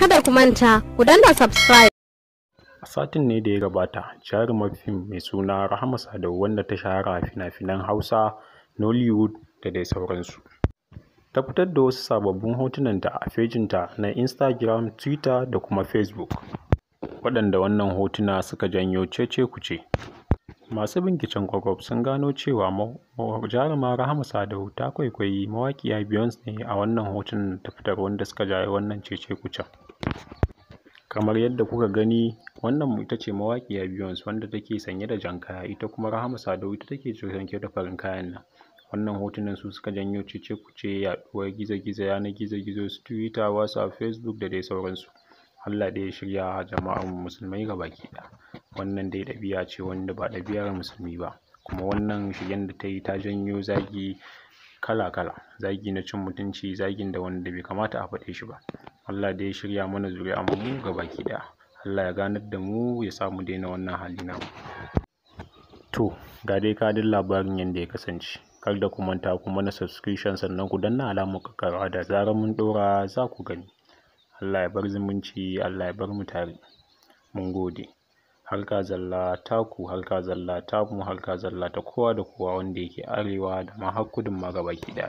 Kada ku manta, ku danna subscribe. A satin ne da ya gabata, jarumar fim mai suna Rahama Sadau, wanda ta shahara a fina-finan Hausa, Nollywood da dai sauransu, ta fitar da wasu sababbin hotunanta a fejinta na Instagram, Twitter da kuma Facebook, waɗanda wannan hotuna suka janyo cece-kuce. Masu binciken ƙwaƙwaf sun gano cewa jaruma Rahama Sadau ta kwaikwayi mawaƙiya Beyonce ne a wannan hotunan da ta fitar, wanda suka jawo wannan cece-kucen. Kamar yadda kuka gani, wannan ita ce mawaƙiya Beyonce wanda take sanye da jan kaya, ita kuma Rahama Sadau ita take sanye da farin kayan nan. Wannan hotunan su suka janyo cece-kuce, yaɗuwar gizo-gizo, yanar gizo-gizo, su Twitter, WhatsApp, Facebook da dai sauransu. Allah dai ya shirya jama'ar musulmai gabaki ɗaya. Wannan dai ɗabi'a ce wanda ba ɗabi'ar musulmi ba, kuma wannan shigen da ta yi ta janyo zagi kala-kala, zagi na cin mutunci, zagin da wanda bai kamata a faɗe shi ba. Allah dai ya shirya mana zuri'an mu gabaki ɗaya. Allah ya ganar da mu, ya sa mu daina wannan hali namu. To, ga dai kadin labarin yadda ya kasance. Kar da ku manta ku mana subscription, sannan ku danna alamar ƙararrawa, da zarar mun ɗora za ku gani. Allah ya bar zumunci, Allah ya bar mu tare. Mun gode. Harka Zalla taku, Harka Zalla tamu, Harka Zalla ta kowa da kowa wanda yake arewa da ma har kudun ma gabaki ɗaya.